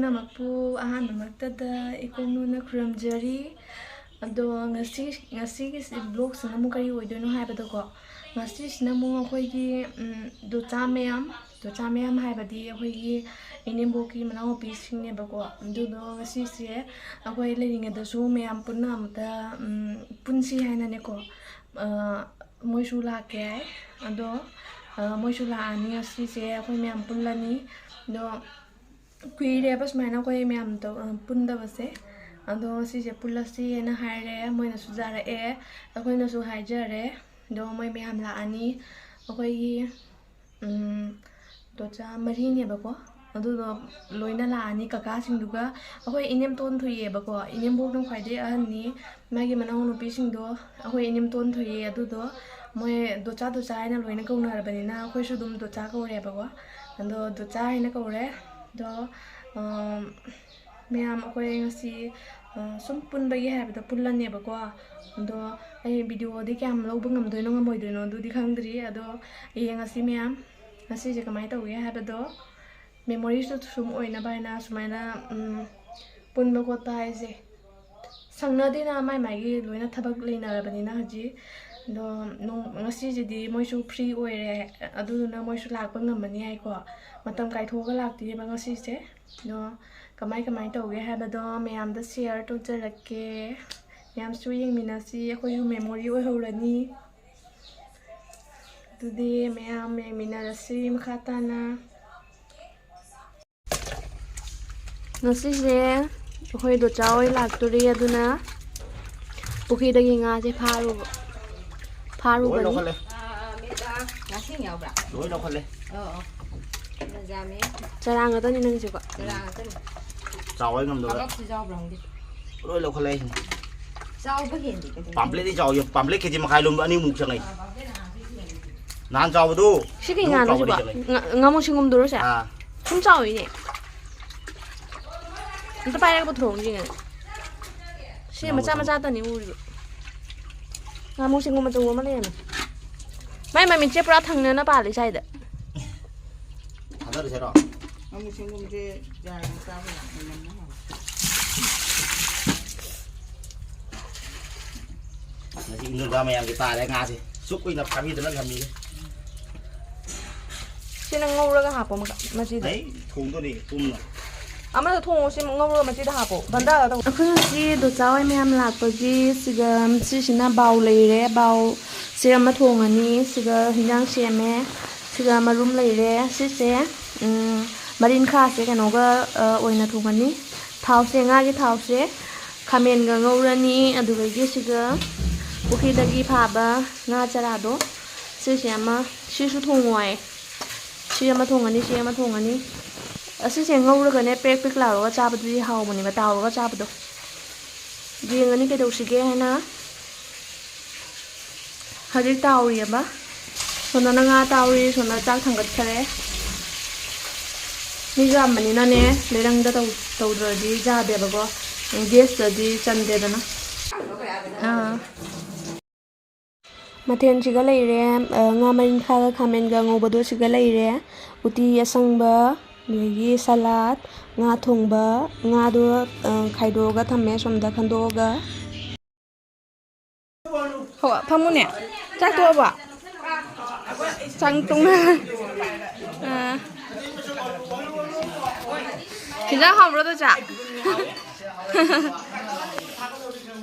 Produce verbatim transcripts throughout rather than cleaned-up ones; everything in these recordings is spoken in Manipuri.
ꯄꯨꯝꯅꯃꯛꯄꯨ ꯑꯍꯥꯟꯕꯃꯛꯇꯗ ꯏꯀꯣꯛꯅꯨꯅ ꯈꯨꯔꯨꯝꯖꯔꯤ꯫ ꯑꯗꯣ ꯉꯁꯤ, ꯉꯁꯤꯒꯤ ꯕ꯭ꯂꯣꯛꯁꯤꯅ ꯑꯃꯨꯛ ꯀꯔꯤ ꯑꯣꯏꯗꯣꯏꯅꯣ ꯍꯥꯏꯕꯗꯀꯣ, ꯉꯁꯤꯁꯤꯅ ꯑꯃꯨꯛ ꯑꯩꯈꯣꯏꯒꯤ, ꯎꯝ, ꯗꯣꯆꯥ ꯃꯌꯥꯝ, ꯗꯣꯆꯥ ꯃꯌꯥꯝ ꯍꯥꯏꯕꯗꯤ ꯑꯩꯈꯣꯏꯒꯤ ꯏꯅꯦꯝꯕꯣꯛꯀꯤ ꯃꯅꯥꯎꯅꯨꯄꯤꯁꯤꯡꯅꯦꯕꯀꯣ꯫ ꯑꯗꯨꯗꯣ ꯉꯁꯤꯁꯦ ꯑꯩꯈꯣꯏ ꯂꯩꯔꯤꯉꯩꯗꯁꯨ ꯃꯌꯥꯝ ꯄꯨꯟꯅ ꯑꯃꯨꯛꯇ, ꯎꯝ, ꯄꯨꯟꯁꯤ ꯍꯥꯏꯅꯅꯦꯀꯣ, ꯑ, ꯃꯣꯏꯁꯨ ꯂꯥꯛꯀꯦ ꯍꯥꯏ꯫ ꯑꯗꯣ, ꯑ, ꯃꯣꯏꯁꯨ ꯂꯥꯛꯑꯅꯤ ꯉꯁꯤꯁꯦ, ꯑꯩꯈꯣꯏ ꯃꯌꯥꯝ ꯄꯨꯜꯂꯅꯤ꯫ ꯑꯗꯣ ꯀꯨꯏꯔꯦꯕ ꯁꯨꯃꯥꯏꯅ ꯑꯩꯈꯣꯏ ꯃꯌꯥꯝ ꯇꯧ-, ꯑ, ꯄꯨꯟꯗꯕꯁꯦ꯫ ꯑꯗꯣ ꯉꯁꯤꯁꯦ ꯄꯨꯜꯂꯁꯤꯅ ꯍꯥꯏꯔꯦ, ꯃꯣꯏꯅꯁꯨ ꯌꯥꯔꯛꯑꯦ, ꯑꯩꯈꯣꯏꯅꯁꯨ ꯍꯥꯏꯖꯔꯦ꯫ ꯑꯗꯣ ꯃꯣꯏ ꯃꯌꯥꯝ ꯂꯥꯛꯑꯅꯤ꯫ ꯑꯩꯈꯣꯏꯒꯤ, ꯎꯝ, ꯗꯣꯆꯥ ꯃꯔꯤꯅꯦꯕꯀꯣ, ꯑꯗꯨꯗꯣ ꯂꯣꯏꯅ ꯂꯥꯛꯑꯅꯤ ꯀꯀꯥꯁꯤꯡꯗꯨꯒ꯫ ꯑꯩꯈꯣꯏ ꯏꯅꯦꯝꯇꯣꯟ ꯊꯣꯛꯑꯦꯕꯀꯣ, ꯏꯅꯦꯝꯕꯣꯛꯅ ꯈ꯭ꯋꯥꯏꯗꯒꯤ ꯑꯍꯟꯅꯤ, ꯃꯥꯒꯤ ꯃꯅꯥꯎꯅꯨꯄꯤꯁꯤꯡꯗꯣ ꯑꯩꯈꯣꯏ ꯏꯅꯦꯝꯇꯣꯟ ꯊꯣꯛꯑꯦ꯫ ꯑꯗꯨꯗꯣ ꯃꯣꯏ ꯗꯣꯆꯥ ꯗꯣꯆꯥ ꯍꯥꯏꯅ ꯂꯣꯏꯅ ꯀꯧꯅꯔꯕꯅꯤꯅ ꯑꯩꯈꯣꯏꯁꯨ ꯑꯗꯨꯝ ꯗꯣꯆꯥ ꯀꯧꯔꯦꯕꯀꯣ꯫ ꯑꯗꯣ ꯗꯣꯆꯥ ꯍꯥꯏꯅ ꯀꯧꯔꯦ꯫ ꯑꯗꯣ, ꯑꯝ, ꯃꯌꯥꯝ ꯑꯩꯈꯣꯏ ꯉꯁꯤ, ꯑ, ꯁꯨꯝ ꯄꯨꯟꯕꯒꯤ ꯍꯥꯏꯕꯗ ꯄꯨꯜꯂꯅꯦꯕꯀꯣ꯫ ꯑꯗꯣ ꯑꯩ ꯚꯤꯗꯤꯑꯣꯗꯤ ꯀꯌꯥꯝ ꯂꯧꯕ ꯉꯝꯗꯣꯏꯅꯣ ꯉꯝꯃꯣꯏꯗꯣꯏꯅꯣ ꯑꯗꯨꯗꯤ ꯈꯪꯗ꯭ꯔꯤ꯫ ꯑꯗꯣ ꯌꯦꯡꯉꯁꯤ ꯃꯌꯥꯝ꯫ ꯉꯁꯤꯁꯦ ꯀꯃꯥꯏꯅ ꯇꯧꯒꯦ ꯍꯥꯏꯕꯗꯣ, ꯃꯦꯃꯣꯔꯤꯁꯨ ꯁꯨꯝ ꯑꯣꯏꯅꯕ ꯍꯥꯏꯅ ꯁꯨꯃꯥꯏꯅ, ꯎꯝ, ꯄꯨꯟꯕ ꯈꯣꯠꯄ ꯍꯥꯏꯁꯦ ꯁꯪꯅꯗꯦꯅ, ꯃꯥꯏ ꯃꯥꯏꯒꯤ ꯂꯣꯏꯅ ꯊꯕꯛ ꯂꯩꯅꯔꯕꯅꯤꯅ ꯍꯧꯖꯤꯛ꯫ ꯑꯗꯣ ꯅꯣꯡ-, ꯉꯁꯤꯁꯤꯗꯤ ꯃꯣꯏꯁꯨ ꯐ꯭ꯔꯤ ꯑꯣꯏꯔꯦ, ꯑꯗꯨꯗꯨꯅ ꯃꯣꯏꯁꯨ ꯂꯥꯛꯄ ꯉꯝꯃꯅꯤ ꯍꯥꯏꯀꯣ꯫ ꯃꯇꯝ ꯀꯥꯏꯊꯣꯛꯑꯒ ꯂꯥꯛꯇꯣꯏꯅꯦꯕ ꯉꯁꯤꯁꯦ꯫ ꯑꯗꯣ ꯀꯃꯥꯏ ꯀꯃꯥꯏ ꯇꯧꯒꯦ ꯍꯥꯏꯕꯗꯣ ꯃꯌꯥꯝꯗ ꯁꯤꯌꯔ ꯇꯧꯖꯔꯛꯀꯦ꯫ ꯃꯌꯥꯝꯁꯨ ꯌꯦꯡꯃꯤꯟꯅꯁꯤ, ꯑꯩꯈꯣꯏꯁꯨ ꯃꯦꯃꯣꯔꯤ ꯑꯣꯏꯍꯧꯔꯅꯤ꯫ ꯑꯗꯨꯗꯤ ꯃꯌꯥꯝ ꯌꯦꯡꯃꯤꯟꯅꯔꯁꯤ ꯃꯈꯥ ꯇꯥꯅ꯫ ꯉꯁꯤꯁꯦ ꯑꯩꯈꯣꯏ ꯗꯣꯆꯥ ꯍꯣꯏ ꯂꯥꯛꯇꯣꯔꯤ, ꯑꯗꯨꯅ ꯄꯨꯈ꯭ꯔꯤꯗꯒꯤ ꯉꯥꯁꯦ ꯐꯥꯔꯨꯕ, ꯂꯣꯏ ꯐꯥꯔꯨꯕꯅꯤ꯫ ꯂꯧꯈꯠꯂꯦ꯫ ꯉꯥꯁꯦꯡ ꯌꯥꯎꯕ꯭ꯔꯥ? ꯂꯣꯏ ꯂꯧꯈꯠꯂꯦ꯫ ꯑꯣ, ꯑꯣ꯫ ꯐꯖꯖꯥꯠꯅꯤ꯫ ꯆꯔꯥ ꯉꯥꯛꯇꯅꯤ ꯅꯪꯁꯦꯀꯣ꯫ ꯆꯔꯥ ꯉꯥꯛꯇꯅꯤ꯫ ꯆꯥꯎ ꯍꯥꯏ ꯉꯝꯗꯕ꯫ ꯀꯕꯛꯁꯨ ꯆꯥꯎꯕ꯭ꯔꯥ ꯈꯪꯗꯦ꯫ ꯂꯣꯏ ꯂꯧꯈꯠꯂꯦ ꯍꯥꯏꯁꯤꯅꯤ꯫ ꯆꯥꯎꯕ ꯍꯦꯟꯗꯦ ꯀꯩꯗꯧꯔꯒꯦ? ꯄꯥꯝꯄ꯭ꯂꯦꯠꯇꯤ ꯆꯥꯎ, ꯄꯥꯝꯄ꯭ꯂꯦꯠ ꯀꯦꯖꯤ ꯃꯈꯥꯏ ꯂꯨꯝꯕ ꯑꯅꯤꯃꯨꯛ ꯆꯪꯉꯛꯏ꯫ ꯅꯍꯥꯟ ꯆꯥꯎꯕꯗꯨ ꯁꯤ ꯀꯩ ꯉꯥꯅꯣ ꯁꯤꯕꯣ? ꯆꯥꯎꯕꯗꯤ ꯆꯪꯉꯛꯏ꯫ ꯉꯥ-, ꯉꯥꯃꯨ ꯁꯤꯡꯒꯨꯝꯗꯨꯔꯣ ꯁꯦ? ꯑꯥ꯫ ꯁꯨꯝ ꯆꯥꯎꯋꯤꯅꯦ꯫ ꯑꯝꯇ ꯄꯥꯏꯔꯒ ꯄꯨꯊꯣꯔꯛꯎꯅꯦ ꯌꯦꯡꯉꯦ꯫ ꯁꯤ ꯉꯥꯃꯨ ꯃꯆꯥ ꯁꯤꯡꯒꯨꯝ꯫ ꯃꯆꯥꯇꯅꯤ ꯎꯔꯤꯕ꯫ ꯉꯥꯃꯨ ꯁꯤꯡꯒꯨꯝ ꯑꯆꯧꯕ ꯑꯃ ꯂꯩꯔꯝꯃꯦ꯫ ꯃꯥꯏ ꯃꯃꯤꯠꯁꯦ ꯄꯨꯔꯥ ꯊꯪꯅꯅ ꯄꯥꯜꯂꯤ ꯁ꯭ꯋꯥꯏꯗ꯫ ꯊꯥꯗꯔꯁꯤꯔꯣ? ꯁꯪꯒꯣꯝꯁꯦ ꯌꯥꯏꯔꯒ ꯆꯥꯕ ꯌꯥꯝ ꯃꯅꯝ ꯑꯃ ꯍꯥꯎꯋꯦ꯫ ꯉꯁꯤ ꯏꯟꯗꯣꯟꯕ ꯃꯌꯥꯝꯒꯤ ꯇꯥꯔꯦ ꯉꯥꯁꯦ꯫ ꯁꯨꯛ ꯀꯨꯏꯅ ꯐꯥꯕꯤꯗꯅ ꯊꯝꯃꯤꯁꯦ꯫ ꯁꯤꯅ ꯉꯧꯔꯒ ꯍꯥꯞꯄꯣ ꯃꯈ-, ꯃꯆꯤꯗ꯫ ꯑꯩ ꯊꯣꯡꯗꯣꯏꯅꯦ ꯄꯨꯝꯅ꯫ ꯑꯃꯗ ꯊꯣꯡꯉꯣ, ꯁꯤ ꯉꯧꯔꯒ ꯃꯆꯤꯗ ꯍꯥꯞꯄꯣ꯫ ꯕꯟꯗꯥꯗ ꯇꯧ꯫ ꯑꯩꯈꯣꯏ ꯉꯁꯤ ꯗꯣꯆꯥ ꯍꯣꯏ ꯃꯌꯥꯝ ꯂꯥꯛꯄꯒꯤ ꯁꯤꯒ, ꯁꯤꯁꯤꯅ ꯕꯥꯎ ꯂꯩꯔꯦ꯫ ꯕꯥꯎ ꯁꯤ ꯑꯃ ꯊꯣꯡꯉꯅꯤ꯫ ꯁꯤꯒ ꯍꯤꯟꯖꯥꯡ ꯁꯦꯝꯃꯦ꯫ ꯁꯤꯒ ꯃꯔꯨꯝ ꯂꯩꯔꯦ꯫ ꯁꯤꯁꯦ, ꯎꯝ, ꯃꯔꯤꯟꯈꯥꯁꯦ ꯀꯩꯅꯣꯒ, ꯑ, ꯑꯣꯏꯅ ꯊꯣꯡꯉꯅꯤ꯫ ꯊꯥꯎꯁꯦ, ꯉꯥꯒꯤ ꯊꯥꯎꯁꯦ ꯈꯥꯃꯦꯟꯒ ꯉꯧꯔꯅꯤ꯫ ꯑꯗꯨꯗꯒꯤ ꯁꯤꯒ ꯄꯨꯈ꯭ꯔꯤꯗꯒꯤ ꯐꯥꯕ ꯉꯥ ꯆꯔꯥꯗꯣ, ꯁꯤꯁꯦ ꯑꯃ, ꯁꯤꯁꯨ ꯊꯣꯡꯉꯣ ꯍꯥꯏ꯫ ꯁꯤ ꯑꯃ ꯊꯣꯡꯉꯅꯤ, ꯁꯤ ꯑꯃ ꯊꯣꯡꯉꯅꯤ꯫ ꯑꯁꯤꯁꯦ ꯉꯧꯔꯒꯅꯦ ꯄ꯭ꯔꯦꯛ ꯄ꯭ꯔꯦꯛ ꯂꯥꯎꯔꯒ ꯆꯥꯕꯗꯨꯗꯤ ꯍꯥꯎꯕꯅꯦꯕ, ꯇꯥꯎꯔꯒ ꯆꯥꯕꯗꯣ꯫ ꯌꯦꯡꯉꯅꯤ ꯀꯩꯗꯧꯁꯤꯒꯦ ꯍꯥꯏꯅ꯫ ꯍꯧꯖꯤꯛ ꯇꯥꯎꯔꯤꯑꯕ꯫ ꯁꯣꯝꯗꯅ ꯉꯥ ꯇꯥꯎꯔꯤ, ꯁꯣꯝꯗ ꯆꯥꯛ ꯊꯥꯡꯒꯠꯈꯔꯦ꯫ ꯃꯤꯁꯨ ꯌꯥꯝꯕꯅꯤꯅꯅꯦ, ꯂꯩꯔꯪꯗ ꯇꯧ-, ꯇꯧꯗ꯭ꯔꯗꯤ ꯌꯥꯗꯦꯕꯀꯣ꯫ ꯒꯦꯁꯇꯗꯤ ꯆꯟꯗꯦꯗꯅ꯫ ꯑꯥ꯫ ꯃꯊꯦꯜꯁꯤꯒ ꯂꯩꯔꯦ, ꯑ, ꯉꯥ ꯃꯔꯤꯟꯈꯥꯒ ꯈꯥꯃꯦꯟꯒ ꯉꯧꯕꯗꯣ ꯁꯤꯒ ꯂꯩꯔꯦ, ꯎꯇꯤ ꯑꯁꯪꯕ, ꯑꯗꯒꯤ ꯁꯂꯥꯠ, ꯉꯥ ꯊꯣꯡꯕ, ꯉꯥꯗꯣ, ꯑ, ꯈꯥꯏꯗꯣꯛꯑꯒ ꯊꯝꯃꯦ ꯁꯣꯝꯗ ꯈꯟꯗꯣꯛꯑꯒ꯫ ꯍꯣ, ꯐꯝꯃꯨꯅꯦ꯫ ꯆꯥꯛ ꯇꯣꯛꯑꯕꯣ? ꯆꯥꯛ ꯇꯣꯛꯅ-, ꯑ꯫ ꯍꯤꯟꯖꯥꯡ ꯍꯥꯎꯕ꯭ꯔꯣ, ꯗꯣꯆꯥ?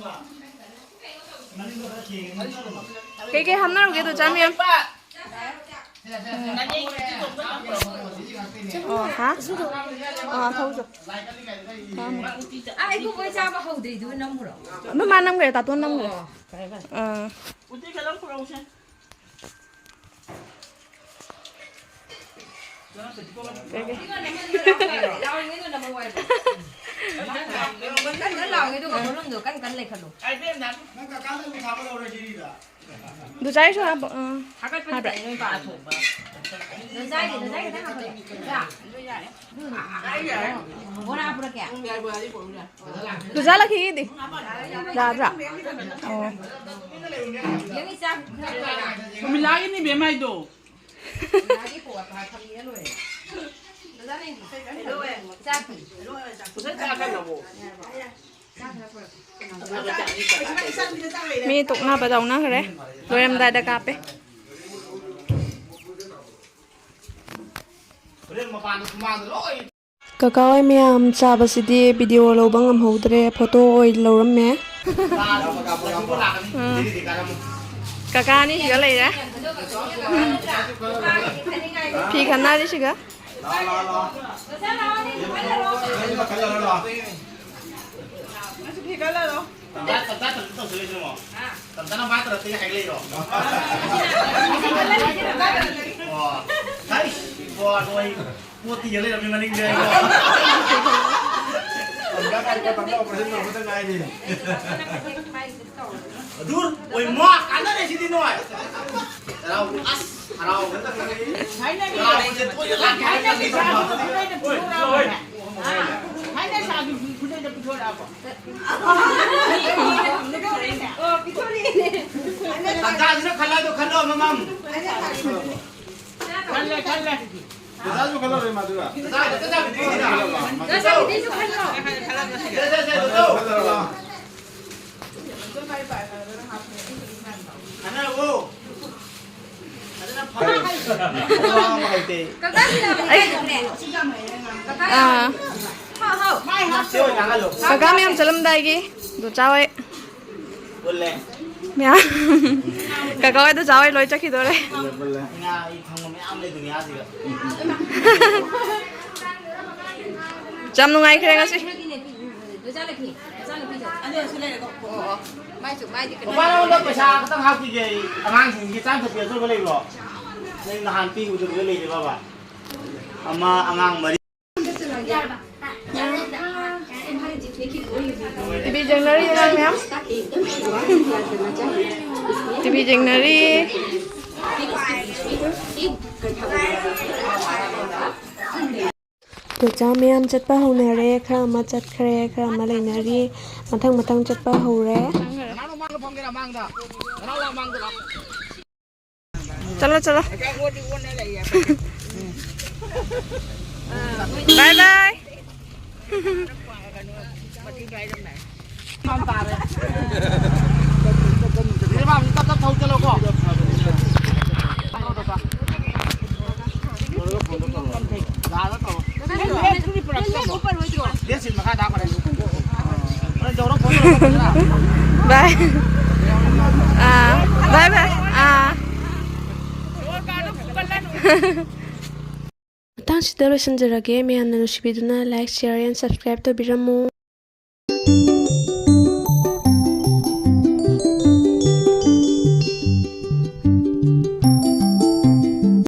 ꯀꯩꯀꯩ ꯍꯥꯞꯅꯔꯨꯒꯦ, ꯗꯣꯆꯥ ꯃꯌꯥꯝ? ꯑꯣ, ꯍꯥ? ꯑꯣ, ꯊꯧꯖ-, ꯊꯝꯃꯣ꯫ ꯑꯥ, ꯑꯩ ꯀꯨꯝꯍꯩ ꯆꯥꯕ ꯍꯧꯗ꯭ꯔꯤꯗꯨꯕꯨ ꯅꯝꯃꯨꯔꯣ? ꯑꯗꯨ ꯃꯥ ꯅꯝꯈ꯭ꯔꯦ, ꯇꯥꯇꯣꯟ ꯅꯝꯈ꯭ꯔꯦ꯫ ꯑꯣ, ꯐꯔꯦ, ꯐꯔꯦ꯫ ꯑꯥ꯫ ꯀꯩ, ꯀꯩ? ꯂꯥꯎꯔꯤꯉꯩꯗꯣ ꯅꯝꯍꯧ ꯍꯥꯏꯕ꯫ ꯀꯟ ꯀꯟ ꯂꯥꯎꯔꯤꯉꯩꯗꯣ ꯚꯣꯂꯨꯝꯗꯣ ꯀꯟ ꯀꯟ ꯂꯩꯈꯠꯂꯣ꯫ ꯅꯪ ꯀꯀꯥꯅ ꯑꯃꯨꯛ ꯊꯥꯒꯠꯍꯧꯔꯁꯤꯔꯤꯗ꯫ ꯗꯨꯖꯥꯏꯁꯨ ꯍꯥꯞꯄ, ꯑ, ꯍꯥꯞꯄ꯭ꯔꯥ? ꯗꯨꯖꯥꯏꯒꯤ, ꯗꯨꯖꯥꯏ ꯈꯤꯇꯪ ꯍꯥꯞꯄꯗꯤ꯫ ꯗꯨꯖꯥ꯫ ꯕꯣꯔꯥ ꯄꯨꯔꯛꯀꯦ꯫ ꯗꯨꯖꯥ ꯂꯛꯈꯤꯒꯤꯗꯤ꯫ ꯌꯥꯗ꯭ꯔꯥ? ꯑꯣ꯫ ꯌꯦꯡꯉꯤ ꯆꯥꯛ ꯈꯔ ꯄꯨꯔꯛꯑꯣ꯫ ꯄ꯭ꯔꯃꯤꯂꯥꯒꯤꯅꯤ ꯕꯦꯝꯃ ꯑꯩꯗꯣ꯫ ꯄ꯭ꯔꯃꯤꯂꯥꯒꯤ ꯄꯨꯔꯛꯑꯣ, ꯊꯝꯕꯤꯔ ꯂꯣꯏꯔꯦ꯫ ꯃꯤ ꯇꯣꯛꯅꯕ ꯇꯧꯅꯈ꯭ꯔꯦ꯫ ꯂꯣꯏꯔꯝꯗꯥꯏꯗ ꯀꯥꯞꯄꯦ꯫ ꯀꯀꯥ ꯍꯣꯏ ꯃꯌꯥꯝ ꯆꯥꯕꯁꯤꯗꯤ ꯚꯤꯗꯤꯑꯣ ꯂꯧꯕ ꯉꯝꯍꯧꯗ꯭ꯔꯦ, ꯐꯣꯇꯣ ꯑꯣꯏ ꯂꯧꯔꯝꯃꯦ꯫ ꯎꯝ꯫ ꯀꯀꯥ ꯑꯅꯤ ꯁꯤꯒ ꯂꯩꯔꯦ꯫ ꯐꯤ ꯈꯟꯅꯔꯤ ꯁꯤꯒ꯫ ꯂꯥꯛꯑꯣ, ꯂꯥꯛꯑꯣ, ꯂꯥꯛꯑꯣ꯫ ꯅꯪꯁꯨ ꯐꯤ ꯈꯜꯂꯔꯣ꯫ ꯇꯟꯖꯥ, ꯇꯟꯖꯥ ꯇꯟꯖꯥ ꯇꯧꯁꯤꯜꯂꯛꯏꯁꯤꯅ ꯑꯃꯨꯛ꯫ ꯇꯟꯖꯥꯅ ꯃꯥ ꯇꯧꯔꯛꯇꯦ ꯍꯥꯏꯒꯠꯂꯛꯏꯔꯣ? ꯑꯣ꯫ ꯍꯩꯁ, ꯏꯕꯣ, ꯅꯣꯏ ꯄꯣꯠꯇꯤ ꯌꯦꯡ ꯂꯩꯔꯝꯃꯤ ꯃꯅꯤꯡꯗ, ꯏꯕꯣ꯫ ꯇꯟꯖꯥ ꯀꯥꯏꯀꯣ, ꯇꯟꯖꯥ operation ꯇꯧꯕꯗ ꯉꯥꯏꯔꯤ꯫ ꯑꯗꯨ ꯑꯣꯏ ꯃꯥ ꯀꯥꯟꯅꯔꯦ ꯁꯤꯗꯤ ꯅꯣꯏ꯫ ꯍꯔꯥꯎ-, ꯑꯁ, ꯍꯔꯥꯎꯕꯗ ꯂꯣꯏꯔꯦ꯫ ꯍꯔꯥꯎꯕꯁꯦ ꯇꯣꯏꯅ ꯂꯥꯛꯀꯦ ꯍꯥꯏꯔꯒ ꯍꯥꯏꯅ ꯁꯥꯕꯤ ꯈꯨꯗꯩꯗ ꯄꯤꯊꯣꯔꯛꯑꯕꯣ? ꯇꯥꯟꯖꯥꯁꯤꯅ ꯈꯜꯂꯣ, ꯑꯗꯣ ꯈꯜꯂꯣ ꯑꯃꯃꯝ꯫ ꯈꯜꯂꯦ, ꯈꯜꯂꯦ꯫ ꯗꯗꯥꯁꯨ ꯈꯜꯂꯧꯔꯦ ꯃꯥꯗꯨꯒ꯫ ꯗꯗꯥ, ꯗꯗꯥ, ꯗꯗꯥ, ꯗꯗꯥ꯫ ꯗꯗꯥ ꯁꯥꯕꯤꯗꯩꯁꯨ ꯈꯜꯂꯣ꯫ ꯁꯦ, ꯁꯦ, ꯁꯦ, ꯗꯗꯥ꯫ ꯈꯜꯂꯧꯔꯣ꯫ ꯈꯟꯅꯔꯛꯑꯣ꯫ ꯐꯖꯅ ꯐ-, ꯋꯥ ꯑꯃ ꯍꯩꯇꯦ꯫ ꯀꯀꯥ ꯁꯤꯗ ꯑꯩ ꯀꯀꯥ ꯑꯥ꯫ ꯍꯥꯎ, ꯍꯥꯎ꯫ ꯁꯤ ꯑꯣꯏ ꯉꯥꯡꯍꯜꯂꯣ꯫ ꯀꯀꯥ ꯃꯌꯥꯝ ꯆꯠꯂꯝꯗꯥꯏꯒꯤ ꯗꯣꯆꯥ ꯍꯣꯏ꯫ ꯄꯨꯜꯂꯦ꯫ ꯃꯌꯥꯝ꯫ ꯀꯀꯥ ꯍꯣꯏꯗꯣ ꯆꯥꯎꯋꯦ ꯂꯣꯏ ꯆꯠꯈꯤꯗꯣꯔꯦ꯫ ꯄꯨꯜꯂꯦ, ꯄꯨꯜꯂꯦ꯫ ꯉꯥ ꯑꯩ ꯐꯪꯕ ꯃꯌꯥꯝ ꯂꯩꯗꯣꯏꯅꯦ ꯑꯥꯁꯤꯗ꯫ ꯌꯥꯝ ꯅꯨꯡꯉꯥꯏꯈ꯭ꯔꯦ ꯉꯁꯤ꯫ ꯃꯄꯥ ꯅꯉꯣꯟꯗ ꯄꯩꯁꯥ ꯈꯛꯇꯪ ꯍꯥꯞꯈꯤꯒꯦ ꯑꯩ꯫ ꯑꯉꯥꯡꯁꯤꯡꯒꯤ ꯆꯥꯅ ꯊꯛꯄꯤ ꯑꯆꯣꯏꯕ ꯂꯩꯕ꯭ꯔꯣ? ꯅꯪ ꯅꯍꯥꯟ ꯄꯤꯕꯗꯨꯗ ꯂꯩꯔꯦ ꯕꯕꯥ꯫ ꯑꯃ ꯑꯉꯥꯡ ꯃꯔꯤ꯫ ꯇꯤꯚꯤ ꯌꯦꯡꯅꯔꯤ ꯑꯉꯥꯡ ꯃꯌꯥꯝ꯫ ꯇꯤꯚꯤ ꯌꯦꯡꯅꯔꯤ꯫ ꯇꯣꯆꯥ ꯃꯌꯥꯝ ꯆꯠꯄ ꯍꯧꯅꯔꯦ꯫ ꯈꯔ ꯑꯃ ꯆꯠꯈ꯭ꯔꯦ, ꯈꯔ ꯑꯃ ꯂꯩꯅꯔꯤ꯫ ꯃꯊꯪ ꯃꯊꯪ ꯆꯠꯄ ꯍꯧꯔꯦ꯫ ꯆꯠꯂꯣ, ꯆꯠꯂꯣ꯫ Bye bye. Bye. ꯑꯥ, bye bye. ꯑꯥ꯫ ꯃꯇꯥꯡꯁꯤꯗ ꯂꯣꯏꯁꯤꯟꯖꯔꯒꯦ꯫ ꯃꯌꯥꯝꯅ ꯅꯨꯡꯁꯤꯕꯤꯗꯨꯅ like, share and subscribe ꯇꯧꯕꯤꯔꯝꯃꯨ꯫